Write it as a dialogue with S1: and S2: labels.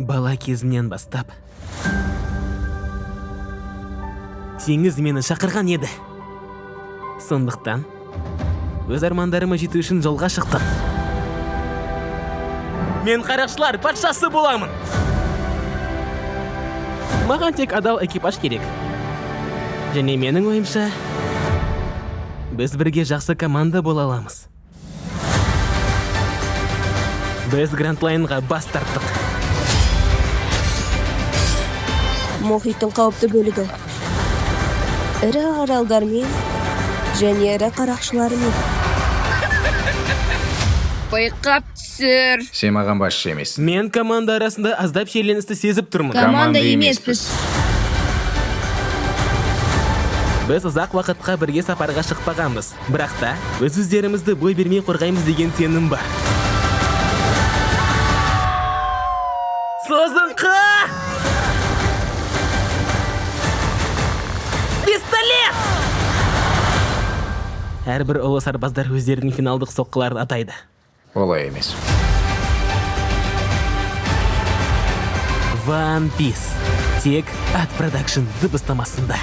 S1: Бала кезімнен бастап теңіз мені шақырған еді. Сондықтан өз армандарыма жету үшін жолға шықтым. Мен қарақшылар патшасы боламын. Маған тек адал экипаж керек. Және менің ойымша, біз бірге жақсы команда бола аламыз. Біз Гранд Лайнға бас тарттық.
S2: Мұхиттың қауіпті бөлігі. Ірі аралдармен және ірі қарақшылармен.
S3: Байқап түсір.
S4: Сен маған басшы емессің.
S1: Мен команда арасында аздап шиеленісті сезіп тұрмын.
S3: Команда емеспіз.
S1: Біз ұзақ уақытқа бірге сапарға шықпағанбыз. Бірақ та өз өздерімізді бой бермей қорғаймыз деген сенім бар. Созыңқы! Пистолет! Әрбір ұлы сарбаздар өздерінің финалдық соққыларын атайды.
S4: Олай емес.
S1: One Piece. Тек Ат Продакшн дыбыстамасында.